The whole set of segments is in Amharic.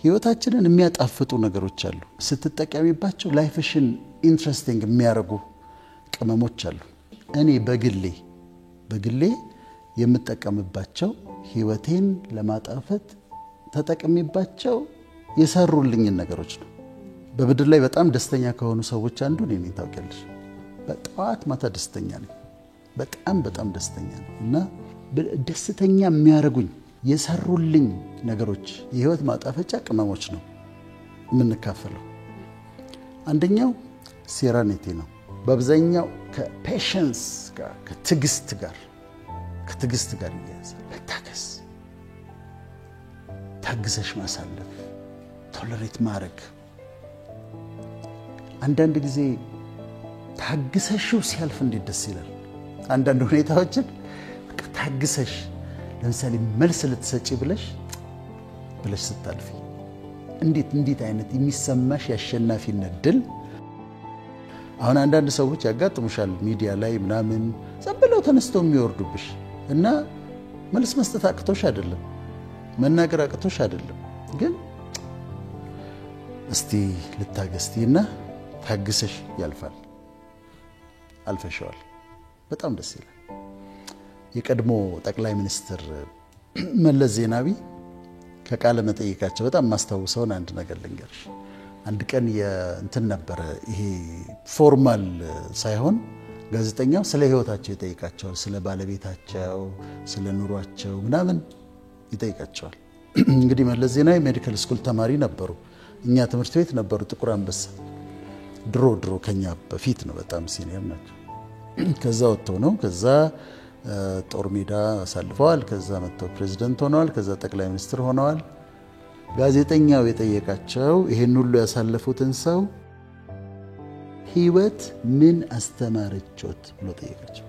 ህይወታችንን የሚያጣፍጡ ነገሮች አሉ። ስትጠቀሚባቸው life ሽን interesting የሚያደርጉ ቅመሞች አሉ። እኔ በግሌ የምጠቀምባቸው፣ ህይወቴን ለማጣፈጥ ተጠቅሜባቸው የሰሩልኝን ነገሮች ነው። በምድር ላይ በጣም ደስተኛ ከሆኑ ሰዎች አንዱ እኔ ነኝ። ታውቂያለሽ፣ በጠዋት ማታ ደስተኛ ነኝ። በጣም በጣም ደስተኛ ነኝ እና ደስተኛ የሚያደርጉኝ የሰሩልኝ ነገሮች የህይወት ማጣፈጫ ቅመሞች ነው የምንካፈለው። አንደኛው serenity ነው። በአብዛኛው ከ patience ጋር፣ ከትዕግስት ጋር ይያያዛል። መታገስ፣ ታግሰሽ ማሳለፍ፣ tolerate ማድረግ። አንዳንድ ጊዜ ታግሰሽው ሲያልፍ እንዴት ደስ ይላል። አንዳንድ ሁኔታዎችን ታግሰሽ፣ ለምሳሌ መልስ ልትሰጪ ብለሽ ስታልፊ እንዴት አይነት የሚሰማሽ የአሸናፊነት ድል። አሁን አንዳንድ ሰዎች ያጋጥሙሻል፣ ሚዲያ ላይ ምናምን ዝም ብለው ተነስተው የሚወርዱብሽ እና መልስ መስጠት አቅቶሽ አይደለም፣ መናገር አቅቶሽ አይደለም፣ ግን እስቲ ልታገስ እና ታግሰሽ ያልፋል። አልፈሸዋል። በጣም ደስ ይላል። የቀድሞ ጠቅላይ ሚኒስትር መለስ ዜናዊ ከቃለ መጠይቃቸው በጣም የማስታውሰውን አንድ ነገር ልንገርሽ። አንድ ቀን የእንትን ነበረ፣ ይሄ formal ሳይሆን ጋዜጠኛው ስለ ሕይወታቸው ይጠይቃቸዋል። ስለ ባለቤታቸው፣ ስለ ኑሯቸው ምናምን ይጠይቃቸዋል። እንግዲህ መለስ ዜናዊ medical school ተማሪ ነበሩ። እኛ ትምህርት ቤት ነበሩ፣ ጥቁር አንበሳ። ድሮ ድሮ ከኛ በፊት ነው፣ በጣም senior ናቸው። ከዛ ወጥተው ነው፣ ከዛ ጦር ሜዳ አሳልፈዋል። ከዛ መጥተው ፕሬዚደንት ሆነዋል። ከዛ ጠቅላይ ሚኒስትር ሆነዋል። ጋዜጠኛው የጠየቃቸው ይሄን ሁሉ ያሳለፉትን ሰው "ህይወት ምን አስተማረቾት?" ብሎ ጠየቃቸው።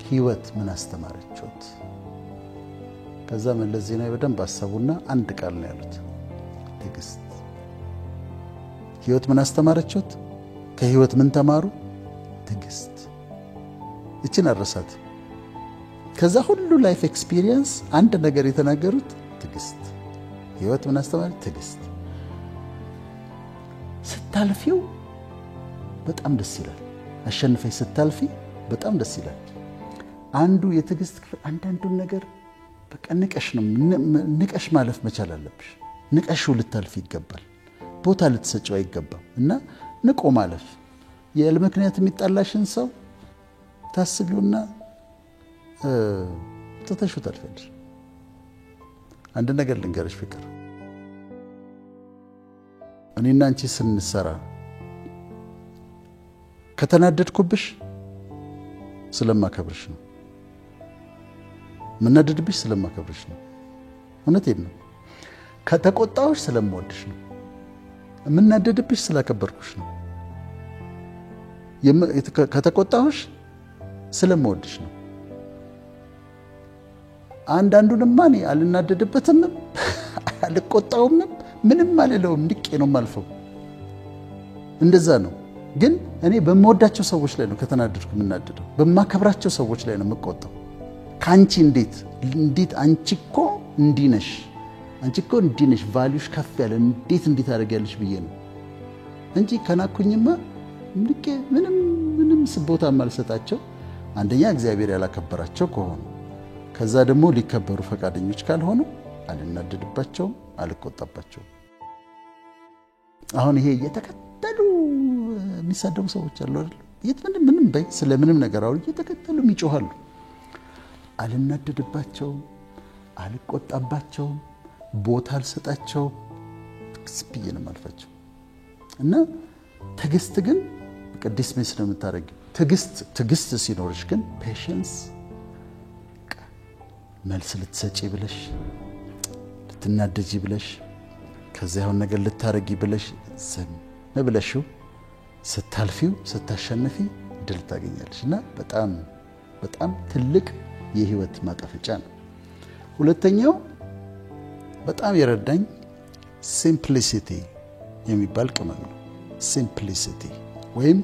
"ህይወት ምን አስተማረቾት?" ከዛ መለስ ዜናዊ በደንብ አሰቡና አንድ ቃል ነው ያሉት፣ ትዕግስት። ህይወት ምን አስተማረቾት? ከህይወት ምን ተማሩ? ትዕግስት። እችን አረሳት። ከዛ ሁሉ life experience አንድ ነገር የተናገሩት ትዕግስት። ህይወት ምን አስተማረች? ትዕግስት። ስታልፊው በጣም ደስ ይላል። አሸንፈሽ ስታልፊ በጣም ደስ ይላል። አንዱ የትዕግስት ክፍል አንዳንዱን ነገር በቃ ንቀሽ ነው፣ ንቀሽ ማለፍ መቻል አለብሽ። ንቀሽው ልታልፊ ይገባል። ቦታ ልትሰጪው አይገባም። እና ንቆ ማለፍ፣ ያለ ምክንያት የሚጣላሽን ሰው ታስቢውና ትተሽው ታልፊያለሽ። አንድ ነገር ልንገርሽ ፍቅር፣ እኔና አንቺ ስንሰራ ከተናደድኩብሽ ስለማከብርሽ ነው። የምናደድብሽ ስለማከብርሽ ነው። እውነቴን ነው። ከተቆጣሁሽ ስለምወድሽ ነው። የምናደድብሽ ስላከበርኩሽ ነው። ከተቆጣሁሽ ስለምወድሽ ነው። አንዳንዱንማ እኔ አልናደድበትም፣ አልቆጣውም፣ ምንም አልለውም። ንቄ ነው የማልፈው። እንደዛ ነው። ግን እኔ በምወዳቸው ሰዎች ላይ ነው ከተናደድኩ የምናደደው። በማከብራቸው ሰዎች ላይ ነው የምቆጣው። ከአንቺ እንዴት አንቺ እኮ እንዲህ ነሽ፣ አንቺ እኮ እንዲህ ነሽ፣ value ሽ ከፍ ያለ፣ እንዴት እንዲህ ታደርጊያለሽ ብዬ ነው እንጂ ከናኩኝማ ንቄ ምንም ምንም ቦታ የማልሰጣቸው፣ አንደኛ እግዚአብሔር ያላከበራቸው ከሆኑ፣ ከዛ ደግሞ ሊከበሩ ፈቃደኞች ካልሆኑ አልናደድባቸውም፣ አልቆጣባቸውም። አሁን ይሄ እየተከተሉ የሚሳደቡ ሰዎች አሉ አይደል? የት ምንም ምንም በይ፣ ስለ ምንም ነገር አሁን እየተከተሉ ይጮሃሉ። አልናደድባቸውም፣ አልቆጣባቸውም፣ ቦታ አልሰጣቸውም። ብዬ ነው የማልፋቸው። እና ትዕግስት ግን dismiss ነው የምታደርጊው። ትዕግስት ሲኖርሽ ግን፣ patience፣ መልስ ልትሰጪ ብለሽ፣ ልትናደጂ ብለሽ፣ ከዚያ ያሁን ነገር ልታረጊ ብለሽ ዝም ብለሽው ስታልፊው፣ ስታሸንፊ ድል ታገኛለሽ። እና በጣም በጣም ትልቅ የህይወት ማጣፈጫ ነው። ሁለተኛው በጣም የረዳኝ simplicity የሚባል ቅመም ነው። Simplicity ወይም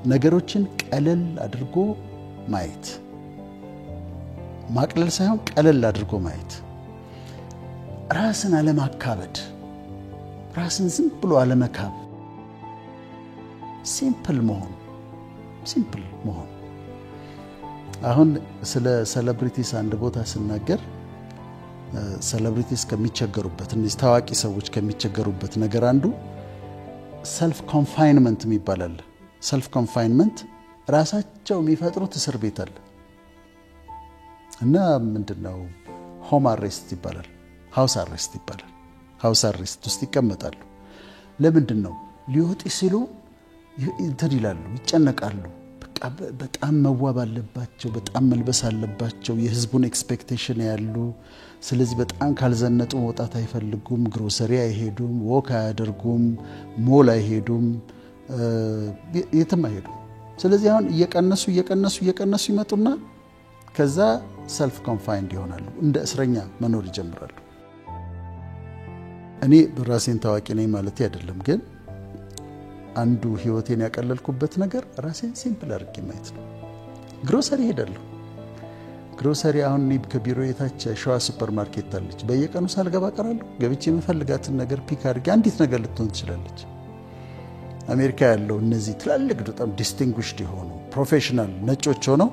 ነገሮችን ቀለል አድርጎ ማየት፣ ማቅለል ሳይሆን ቀለል አድርጎ ማየት። ራስን አለማካበድ፣ ራስን ዝም ብሎ አለመካብ፣ simple መሆን፣ simple መሆን። አሁን ስለ celebrities አንድ ቦታ ስናገር celebrities ከሚቸገሩበት፣ እነዚህ ታዋቂ ሰዎች ከሚቸገሩበት ነገር አንዱ self confinement የሚባል አለ። Self confinement ራሳቸው የሚፈጥሩት እስር ቤት አለ እና ምንድን ነው፣ home arrest ይባላል፣ house arrest ይባላል። House arrest ውስጥ ይቀመጣሉ። ለምንድን ነው? ሊወጡ ሲሉ እንትን ይላሉ፣ ይጨነቃሉ። በቃ በጣም መዋብ አለባቸው፣ በጣም መልበስ አለባቸው። የህዝቡን expectation ያሉ። ስለዚህ በጣም ካልዘነጡ መውጣት አይፈልጉም። ግሮሰሪ አይሄዱም፣ walk አያደርጉም፣ ሞል አይሄዱም፣ የትም አይሄዱም። ስለዚህ አሁን እየቀነሱ እየቀነሱ እየቀነሱ ይመጡና ከዛ self confined ይሆናሉ። እንደ እስረኛ መኖር ይጀምራሉ። እኔ ራሴን ታዋቂ ነኝ ማለት አይደለም፣ ግን አንዱ ህይወቴን ያቀለልኩበት ነገር ራሴን simple አድርጌ ማየት ነው። ግሮሰሪ ሄዳለሁ። ግሮሰሪ አሁን እኔ ከቢሮ የታች ሸዋ ሱፐር ማርኬት አለች። በየቀኑ ሳልገባ ቀራለሁ። ገብቼ የምፈልጋትን ነገር pick አድርጌ፣ አንዲት ነገር ልትሆን ትችላለች። አሜሪካ ያለው እነዚህ ትላልቅ በጣም distinguished የሆኑ professional ነጮች ሆነው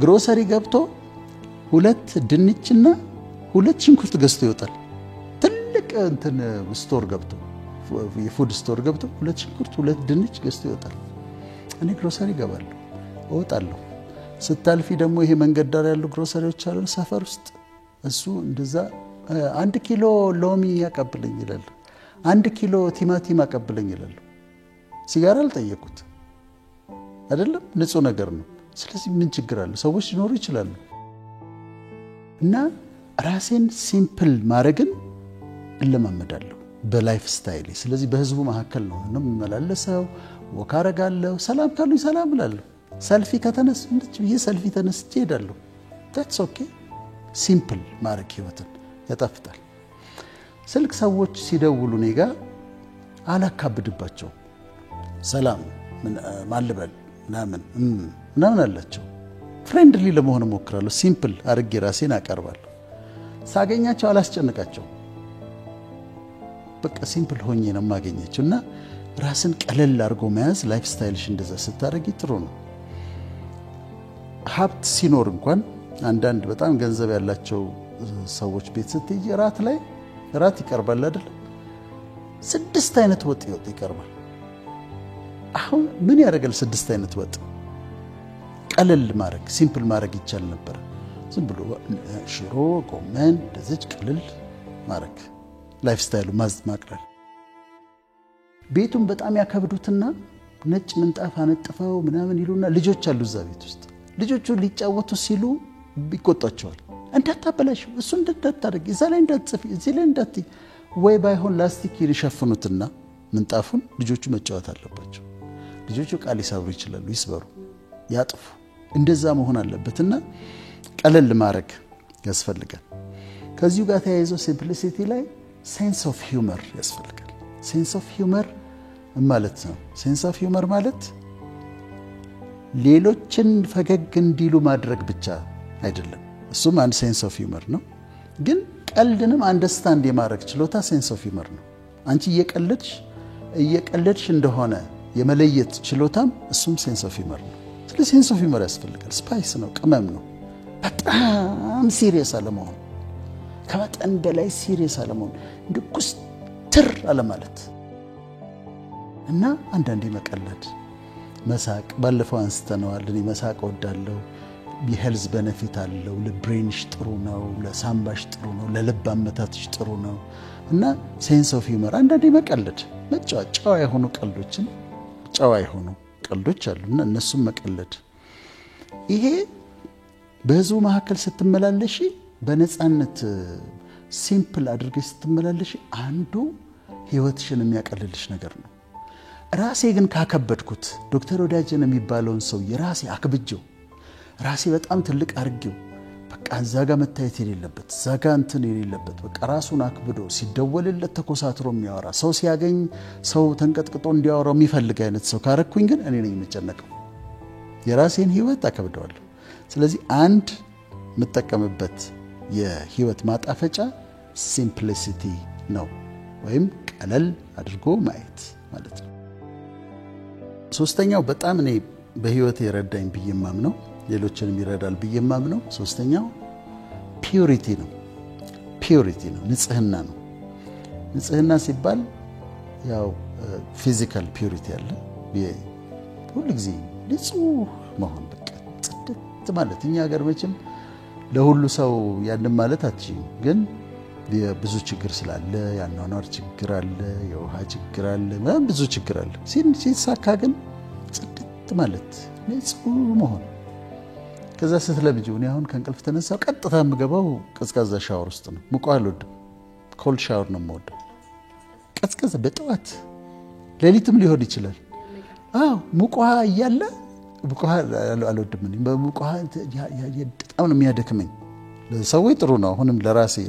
ግሮሰሪ ገብቶ ሁለት ድንችና ሁለት ሽንኩርት ገዝቶ ይወጣል። ትልቅ እንትን store ገብቶ፣ የ food store ገብቶ ሁለት ሽንኩርት፣ ሁለት ድንች ገዝቶ ይወጣል። እኔ ግሮሰሪ እገባለሁ፣ እወጣለሁ። ስታልፊ ደግሞ ይሄ መንገድ ዳር ያሉ ግሮሰሪዎች አሉ ሰፈር ውስጥ፣ እሱ እንደዛ 1 ኪሎ ሎሚ ያቀብለኝ ይላሉ። 1 ኪሎ ቲማቲም አቀብለኝ ይላሉ። ሲጋራ አልጠየቁት አይደለም፣ ንጹህ ነገር ነው። ስለዚህ ምን ችግር አለ? ሰዎች ሊኖሩ ይችላሉ። እና ራሴን simple ማድረግን እለማመዳለሁ በ lifestyle ኤ። ስለዚህ በህዝቡ መካከል ነው የምመላለሰው። Walk አረጋለሁ። ሰላም ካሉኝ ሰላም እላለሁ። ሰልፊ ከተነሱ እንደች ብዬ ሰልፊ ተነስቼ እሄዳለሁ። That's okay። Simple ማድረግ ህይወትን ያጣፍጣል። ስልክ ሰዎች ሲደውሉ እኔ ጋ አላካብድባቸውም። ሰላም፣ ማን ልበል ምናምን ምናምን አላቸው። Friendly ለመሆን እሞክራለሁ። Simple አድርጌ ራሴን አቀርባለሁ። ሳገኛቸው አላስጨንቃቸውም። በቃ simple ሆኜ ነው የማገኛቸው እና ራስን ቀለል አድርጎ መያዝ፣ lifestyle ሽ እንደዛ ስታደርጊ ጥሩ ነው። ሀብት ሲኖር እንኳን አንዳንድ በጣም ገንዘብ ያላቸው ሰዎች ቤት ስትሄጂ እራት ላይ እራት ይቀርባል አይደል? ስድስት አይነት ወጥ ይቀርባል። አሁን ምን ያደርጋል ስድስት አይነት ወጥ? ቀለል ማድረግ፣ simple ማድረግ ይቻል ነበር። ዝም ብሎ ሽሮ፣ ጎመን እንደዚች ቀለል ማድረግ፣ lifestyle ኡ ማቅለል። ቤቱን በጣም ያከብዱትና ነጭ ምንጣፍ አነጥፈው ምናምን ይሉና ልጆች አሉ እዛ ቤት ውስጥ። ልጆቹ ሊጫወቱ ሲሉ ይቆጧቸዋል። እንዳታበላሽ፣ እሱ እንዳታደርግ፣ እዛ ላይ እንዳትጽፊ፣ እዚህ ላይ እንዳትይ። ወይ ባይሆን ላስቲክ ይሸፍኑትና ምንጣፉን ልጆቹ መጫወት አለባቸው። ልጆቹ ቃል ሊሰብሩ ይችላሉ፣ ይስበሩ፣ ያጥፉ። እንደዛ መሆን አለበትና ቀለል ማድረግ ያስፈልጋል። ከዚሁ ጋር ተያይዞ simplicity ላይ sense of humor ያስፈልጋል። Sense of humor ማለት ነው። Sense of humor ማለት ሌሎችን ፈገግ እንዲሉ ማድረግ ብቻ አይደለም። እሱም አንድ sense of humor ነው። ግን ቀልድንም understand የማድረግ ችሎታ sense of humor ነው። አንቺ እየቀለድሽ እየቀለድሽ እንደሆነ የመለየት ችሎታም እሱም sense of humor ነው። ስለዚህ sense of humor ያስፈልጋል። Spice ነው፣ ቅመም ነው። በጣም serious አለመሆን፣ ከመጠን በላይ serious አለመሆን፣ እንደ ኩስትር አለማለት እና አንዳንዴ መቀለድ፣ መሳቅ። ባለፈው አንስተነዋል። እኔ መሳቅ እወዳለሁ። የ health benefit አለው። ለ brain ሽ ጥሩ ነው፣ ለሳምባሽ ጥሩ ነው፣ ለልብ አመታትሽ ጥሩ ነው እና sense of humor፣ አንዳንዴ መቀለድ፣ መጫወት፣ ጨዋ የሆኑ ቀልዶችን፣ ጨዋ የሆኑ ቀልዶች አሉ እና እነሱም መቀለድ። ይሄ በህዝቡ መካከል ስትመላለሺ፣ በነፃነት simple አድርገሽ ስትመላለሺ አንዱ ህይወትሽን የሚያቀልልሽ ነገር ነው። ራሴ ግን ካከበድኩት፣ ዶክተር ወዳጀን የሚባለውን ሰው የራሴ አክብጄው፣ ራሴ በጣም ትልቅ አድርጌው፣ በቃ እዛ ጋ መታየት የሌለበት፣ እዛ ጋ እንትን የሌለበት፣ በቃ ራሱን አክብዶ ሲደወልለት ተኮሳትሮ የሚያወራ ሰው፣ ሲያገኝ ሰው ተንቀጥቅጦ እንዲያወራው የሚፈልግ አይነት ሰው ካረኩኝ ግን እኔ ነኝ የምጨነቀው። የራሴን ህይወት አከብደዋለሁ። ስለዚህ አንድ የምጠቀምበት የህይወት ማጣፈጫ Simplicity ነው፣ ወይም ቀለል አድርጎ ማየት ማለት ነው። ሶስተኛው በጣም እኔ በህይወት የረዳኝ ብዬ የማምነው፣ ሌሎችንም ይረዳል ብዬ የማምነው ሶስተኛው purity ነው። Purity ነው፣ ንጽህና ነው። ንጽህና ሲባል ያው physical purity አለ፣ ሁሉ ጊዜ ንጹህ መሆን፣ በቃ ጽድት ማለት። እኛ ሀገር መቼም ለሁሉ ሰው ያንን ማለት አትችይም፣ ግን ብዙ ችግር ስላለ የአኗኗር ችግር አለ፣ የውሃ ችግር አለ፣ ብዙ ችግር አለ። ሲሳካ ግን ጽድት ማለት፣ ንጹህ መሆን። ከዛ ስትለምጂው፣ እኔ አሁን ከእንቅልፍ ተነሳው ቀጥታ የምገባው ቀዝቃዛ ሻወር ውስጥ ነው። ሙቅ አልወድም። Cold shower ነው የምወደው። ቀዝቀዝ በጠዋት፣ ሌሊትም ሊሆን ይችላል። አዎ፣ ሙቅ ውሃ እያለ ሙቅ ውሃ አልወድም። በሙቅ ውሃ በጣም ነው የሚያደክመኝ። ለሰዎች ጥሩ ነው። አሁንም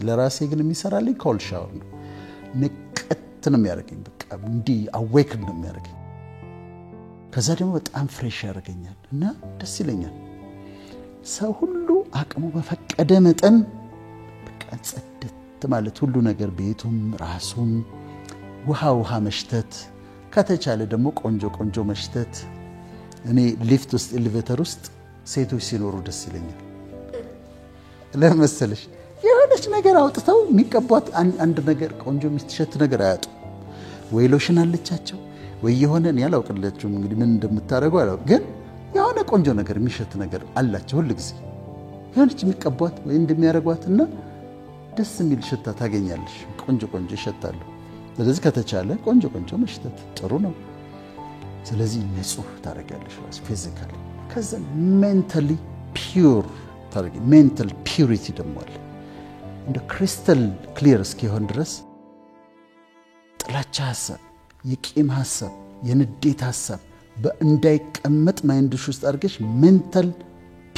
ለራሴ ግን የሚሰራልኝ cold shower ነው። ንቅት ነው የሚያደርገኝ። በቃ እንዲህ awake ነው የሚያደርገኝ። ከዛ ደግሞ በጣም fresh ያደርገኛል እና ደስ ይለኛል። ሰው ሁሉ አቅሙ በፈቀደ መጠን በቃ ጽድት ማለት፣ ሁሉ ነገር፣ ቤቱም ራሱም፣ ውሃ ውሃ መሽተት፣ ከተቻለ ደግሞ ቆንጆ ቆንጆ መሽተት። እኔ ሊፍት ውስጥ፣ elevator ውስጥ ሴቶች ሲኖሩ ደስ ይለኛል። ለምን መሰለሽ? የሆነች ነገር አውጥተው የሚቀቧት አንድ ነገር፣ ቆንጆ የሚሸት ነገር አያጡ። ወይ ሎሽን አለቻቸው ወይ የሆነ፣ እኔ አላውቅላችሁም እንግዲህ ምን እንደምታደርጉ አላውቅም፣ ግን የሆነ ቆንጆ ነገር፣ የሚሸት ነገር አላቸው ሁል ጊዜ፣ የሆነች የሚቀቧት ወይ እንደሚያደርጓት እና ደስ የሚል ሽታ ታገኛለሽ። ቆንጆ ቆንጆ ይሸታሉ። ስለዚህ ከተቻለ ቆንጆ ቆንጆ መሽተት ጥሩ ነው። ስለዚህ ንጹህ ታደርጊያለሽ physically። ከዛ mentally pure ታደርጊ። Mental purity ደግሞ አለ፣ እንደ crystal clear እስኪሆን ድረስ ጥላቻ ሀሳብ፣ የቂም ሀሳብ፣ የንዴት ሀሳብ እንዳይቀመጥ mind ሽ ውስጥ አድርገሽ mental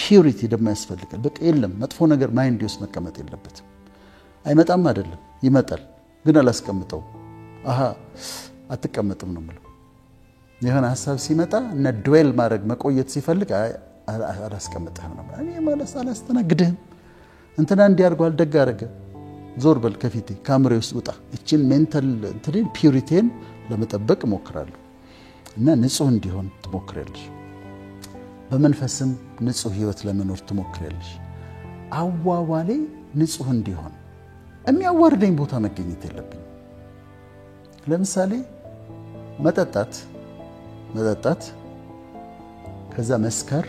purity ደግሞ ያስፈልጋል። በቃ የለም፣ መጥፎ ነገር mind ውስጥ መቀመጥ የለበትም። አይመጣም አይደለም፣ ይመጣል፣ ግን አላስቀምጠውም። አሃ አትቀመጥም ነው የምለው። የሆነ ሀሳብ ሲመጣ እና dwell ማድረግ፣ መቆየት ሲፈልግ አላስቀምጥህም ነው፣ እኔ ማለት አላስተናግድህም። እንትና እንዲህ አድርጓል፣ ደግ አደረገ፣ ዞር በል ከፊቴ፣ ከአእምሮዬ ውስጥ ውጣ። እችን mental እንትኔን purity ን ለመጠበቅ እሞክራለሁ እና ንጹህ እንዲሆን ትሞክሪያለሽ። በመንፈስም ንጹህ ህይወት ለመኖር ትሞክሪያለሽ። አዋዋሌ ንጹህ እንዲሆን የሚያዋርደኝ ቦታ መገኘት የለብኝም። ለምሳሌ መጠጣት፣ ከዛ መስከር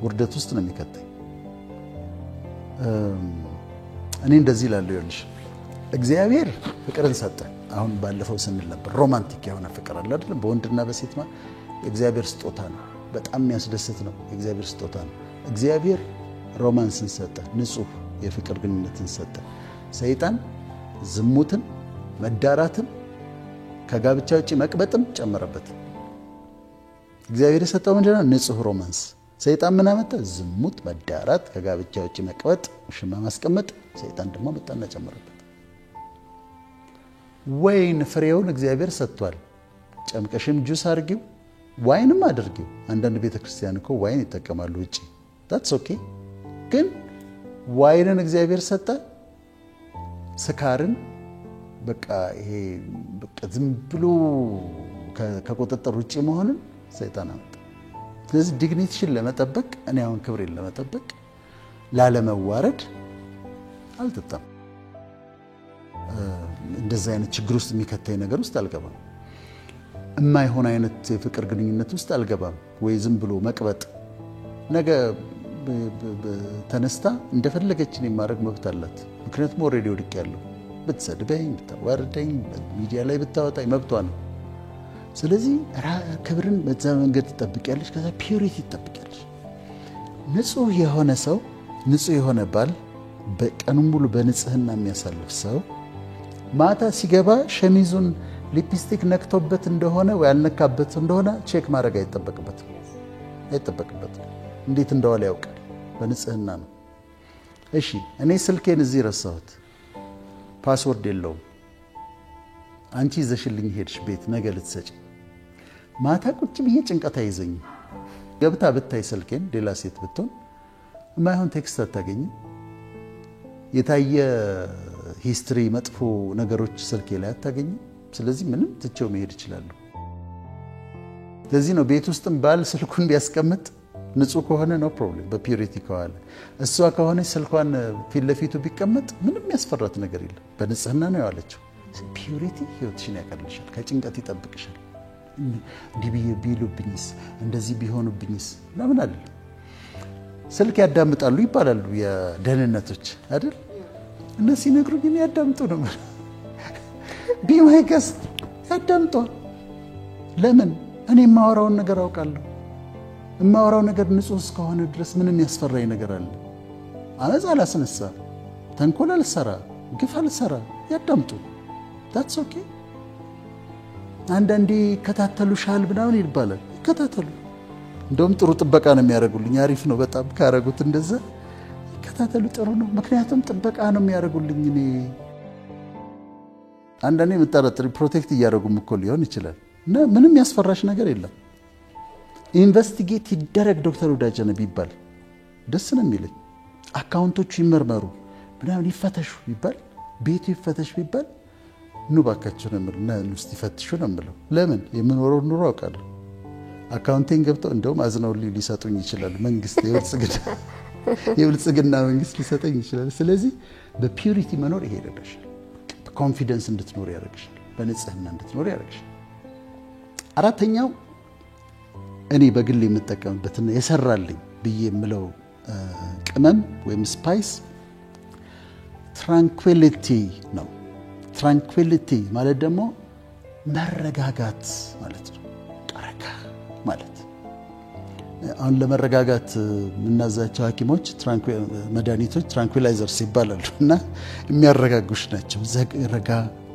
ውርደት ውስጥ ነው የሚከተኝ። እኔ እንደዚህ እላለሁ፣ ይኸውልሽ፣ እግዚአብሔር ፍቅርን ሰጠ። አሁን ባለፈው ስንል ነበር፣ romantic የሆነ ፍቅር አለ አይደለም? በወንድና በሴት የእግዚአብሔር ስጦታ ነው። በጣም የሚያስደስት ነው። የእግዚአብሔር ስጦታ ነው። እግዚአብሔር romance ን ሰጠ፣ ንጹህ የፍቅር ግንኙነትን ሰጠ። ሰይጣን ዝሙትን፣ መዳራትን፣ ከጋብቻ ውጭ መቅበጥም ጨመረበት። እግዚአብሔር የሰጠው ምንድነው? ንጹህ romance። ሰይጣን ምን አመጣ? ዝሙት፣ መዳራት፣ ከጋብቻ ውጭ መቅበጥ፣ ውሽማ ማስቀመጥ። ሰይጣን ደግሞ መጣና ጨመረበት። ወይን ፍሬውን እግዚአብሔር ሰጥቷል። ጨምቀሽም ጁስ አድርጊው፣ wine ም አድርጊው። አንዳንድ ቤተክርስቲያን እኮ wine ይጠቀማሉ ውጭ። That's okay። ግን wine ን እግዚአብሔር ሰጠ። ስካርን፣ በቃ ይሄ በቃ ዝም ብሎ ከቁጥጥር ውጭ መሆንን ሰይጣን አመጣ። ስለዚህ dignity ሽን ለመጠበቅ፣ እኔ አሁን ክብሬን ለመጠበቅ፣ ላለመዋረድ አልጠጣም። እንደዚህ አይነት ችግር ውስጥ የሚከተኝ ነገር ውስጥ አልገባም። የማይሆን አይነት የፍቅር ግንኙነት ውስጥ አልገባም። ወይ ዝም ብሎ መቅበጥ፣ ነገ ተነስታ እንደፈለገችን የማድረግ መብት አላት። ምክንያቱም already ወድቄያለሁ። ብትሰድበኝ፣ ብታዋርደኝ፣ ሚዲያ ላይ ብታወጣኝ መብቷ ነው። ስለዚህ ክብርን በዛ መንገድ ትጠብቂያለሽ። ከዛ purity ትጠብቂያለሽ። ንጹህ የሆነ ሰው፣ ንጹህ የሆነ ባል፣ በቀኑን ሙሉ በንጽህና የሚያሳልፍ ሰው ማታ ሲገባ ሸሚዙን ሊፕስቲክ ነክቶበት እንደሆነ ወይ ያልነካበት እንደሆነ check ማድረግ አይጠበቅበትም። እንዴት እንደዋለ ያውቃል። በንጽህና ነው። እሺ፣ እኔ ስልኬን እዚህ ረሳሁት፣ password የለውም። አንቺ ይዘሽልኝ ሄድሽ ቤት ነገ ልትሰጪ። ማታ ቁጭ ብዬ ጭንቀት አይዘኝም። ገብታ ብታይ ስልኬን ሌላ ሴት ብትሆን የማይሆን text አታገኝም። የታየ history፣ መጥፎ ነገሮች ስልኬ ላይ አታገኝም። ስለዚህ ምንም ትቼው መሄድ እችላለሁ። ለዚህ ነው ቤት ውስጥም ባል ስልኩን ቢያስቀምጥ ንጹህ ከሆነ no problem፣ በ purity ከዋለ። እሷ ከሆነች ስልኳን ፊት ለፊቱ ቢቀመጥ ምንም ያስፈራት ነገር የለም። በንጽህና ነው የዋለችው። Purity ህይወትሽን ያቀልሻል፣ ከጭንቀት ይጠብቅሻል። እንዲህ ቢሉብኝስ፣ እንደዚህ ቢሆኑብኝስ ለምን አለ። ስልክ ያዳምጣሉ ይባላሉ የደህንነቶች አይደል? እነሱ ሲነግሩኝ እኔ ያዳምጡ ነው። Be my guest፣ ያዳምጧል። ለምን? እኔ የማወራውን ነገር አውቃለሁ። የማወራው ነገር ንጹህ እስከሆነ ድረስ ምንም ያስፈራኝ ነገር አለ? አመፅ አላስነሳ፣ ተንኮል አልሰራ፣ ግፍ አልሰራ። ያዳምጡ። That's okay። አንዳንዴ ይከታተሉሻል ምናምን ይባላል። ይከታተሉ። እንደውም ጥሩ ጥበቃ ነው የሚያደርጉልኝ። አሪፍ ነው በጣም ካረጉት፣ እንደዛ ይከታተሉ፣ ጥሩ ነው። ምክንያቱም ጥበቃ ነው የሚያደርጉልኝ። እኔ አንዳንዴ የምጠረጥሪ protect እያደረጉም እኮ ሊሆን ይችላል። እና ምንም ያስፈራሽ ነገር የለም። Investigate ይደረግ ዶክተር ወዳጀነ ቢባል ደስ ነው የሚለኝ። Account ኦቹ ይመርመሩ ምናምን ይፈተሹ ቢባል፣ ቤቱ ይፈተሽ ቢባል ኑ ባካችሁ ነው የምለው። ኑ እስቲ ፈትሹ ነው የምለው። ለምን? የምኖረው ኑሮ አውቃለሁ። Account ኤን ገብተው እንደውም አዝነውልኝ ሊሰጡኝ ይችላሉ። መንግስት፣ የብልጽግና መንግስት ሊሰጠኝ ይችላል። ስለዚህ በ purity መኖር ይሄ ይረዳሻል። በ confidence እንድትኖር ያደርግሻል። በንጽህና እንድትኖር ያደርግሻል። አራተኛው እኔ በግል የምጠቀምበትና የሰራልኝ ብዬ የምለው ቅመም ወይም spice tranquility ነው። Tranquility ማለት ደግሞ መረጋጋት ማለት ነው። ረጋ ማለት። አሁን ለመረጋጋት የምናዛቸው ሐኪሞች መድኃኒቶች tranquilizers ይባላሉ እና የሚያረጋጉሽ ናቸው። ረጋ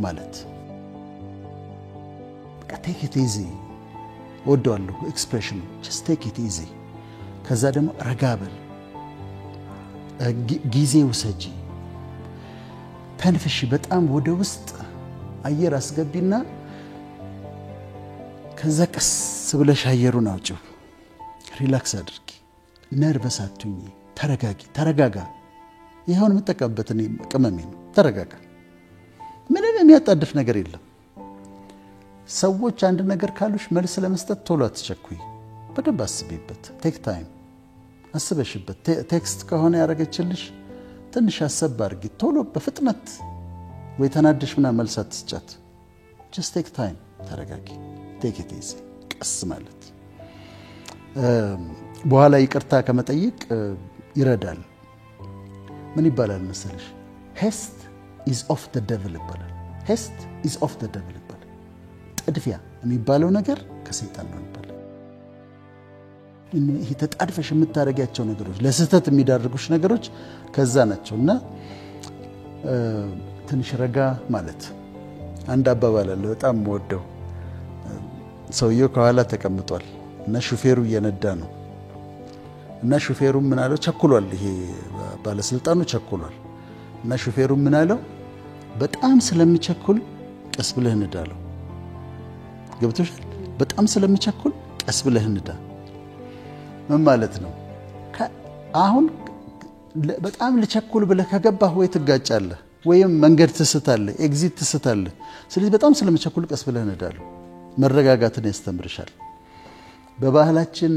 ማለት፣ take it easy። እወደዋለሁ expression ኑ፣ just take it easy። ከዛ ደግሞ ረጋ በል፣ ጊዜ ውሰጂ፣ ተንፍሺ፣ በጣም ወደ ውስጥ አየር አስገቢና ከዛ ቀስ ብለሽ አየሩን አውጪው። Relax አድርጊ፣ nervous አትሁኚ፣ ተረጋጊ፣ ተረጋጋ። ይኸውን የምጠቀምበት እኔ ቅመሜ ነው። ተረጋጋ። ምንም የሚያጣድፍ ነገር የለም። ሰዎች አንድ ነገር ካሉሽ መልስ ለመስጠት ቶሎ አትቸኩይ። በደንብ አስቢበት። Take time፣ አስበሽበት። Text ከሆነ ያደረገችልሽ ትንሽ አሰብ አድርጊ። ቶሎ በፍጥነት ወይ ተናደሽ ምናምን መልስ አትስጫት። Just take time፣ ተረጋጊ። Take it easy፣ ቀስ ማለት በኋላ ይቅርታ ከመጠየቅ ይረዳል። ምን ይባላል መሰለሽ? Haste is of the devil ይባላል። Haste is of the devil ይባላል። ጥድፊያ የሚባለው ነገር ከሰይጣን ነው ይባላል። ይሄ ተጣድፈሽ የምታደርጊያቸው ነገሮች፣ ለስህተት የሚዳርጉሽ ነገሮች ከዛ ናቸው እና ትንሽ ረጋ ማለት። አንድ አባባል አለ በጣም የምወደው። ሰውየው ከኋላ ተቀምጧል እና ሹፌሩ እየነዳ ነው እና ሹፌሩ ምን አለው? ቸኩሏል። ይሄ ባለስልጣኑ ቸኩሏል እና ሹፌሩ ምን አለው? በጣም ስለምቸኩል ቀስ ብለህ ንዳ አለው። ገብቶሻል? በጣም ስለምቸኩል ቀስ ብለህ ንዳ ምን ማለት ነው? አሁን በጣም ልቸኩል ብለህ ከገባህ ወይ ትጋጫለህ ወይም መንገድ ትስታለህ፣ exit ትስታለህ። ስለዚህ በጣም ስለምቸኩል ቀስ ብለህ ንዳ አለው። መረጋጋትን ያስተምርሻል። በባህላችን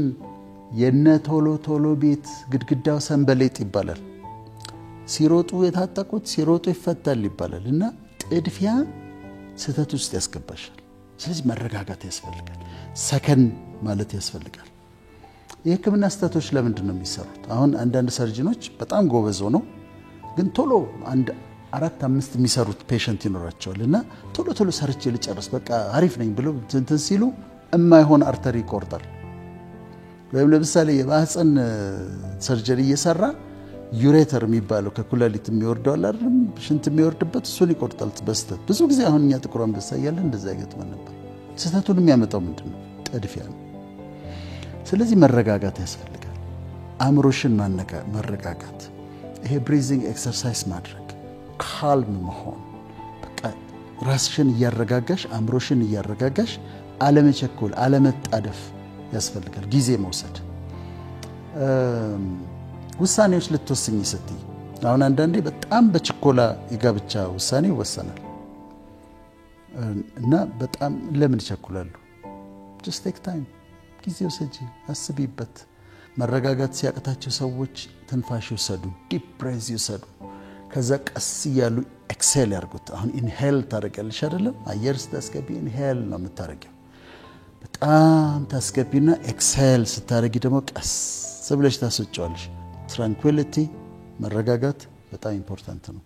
የነ ቶሎ ቶሎ ቤት ግድግዳው ሰንበሌጥ ይባላል። ሲሮጡ የታጠቁት ሲሮጡ ይፈታል ይባላል እና ጥድፊያ ስህተት ውስጥ ያስገባሻል። ስለዚህ መረጋጋት ያስፈልጋል። ሰከን ማለት ያስፈልጋል። የሕክምና ስህተቶች ለምንድን ነው የሚሰሩት? አሁን አንዳንድ surgeon ኖች በጣም ጎበዝ ሆነው ግን ቶሎ አንድ አራት አምስት የሚሰሩት patient ይኖራቸዋል እና ቶሎ ቶሎ ሰርቼ ልጨርስ፣ በቃ አሪፍ ነኝ ብሎ እንትን ሲሉ የማይሆን artery ይቆርጣል። ወይም ለምሳሌ የማህፀን surgery እየሰራ ureter የሚባለው ከኩላሊት የሚወርደው አለ አይደለም፣ ሽንት የሚወርድበት፣ እሱን ይቆርጣል በስህተት። ብዙ ጊዜ አሁን እኛ ጥቁር አንበሳ እያለን እንደዛ ይገጥመን ነበር። ስህተቱን የሚያመጣው ምንድን ነው? ጥድፊያ ነው። ስለዚህ መረጋጋት ያስፈልጋል። አእምሮሽን መረጋጋት፣ ይሄ breathing exercise ማድረግ፣ calm መሆን፣ በቃ ራስሽን እያረጋጋሽ፣ አእምሮሽን እያረጋጋሽ፣ አለመቸኮል፣ አለመጣደፍ ያስፈልጋል። ጊዜ መውሰድ። ውሳኔዎች ልትወስኝ ስትይ አሁን አንዳንዴ በጣም በችኮላ የጋብቻ ውሳኔ ይወሰናል እና በጣም ለምን ይቸኩላሉ? Just take time፣ ጊዜ ውሰጂ፣ አስቢበት። መረጋጋት ሲያቅታቸው ሰዎች ትንፋሽ ይውሰዱ፣ deep breath ይውሰዱ። ከዛ ቀስ እያሉ exhale ያርጉት። አሁን inhale ታደርጊያለሽ አይደለም? አየር ስታስገቢ inhale ነው የምታደርጊው። በጣም ታስገቢና exhale ስታደርጊ ደግሞ ቀስ ብለሽ ታስወጪዋለሽ። Tranquility፣ መረጋጋት በጣም important ነው።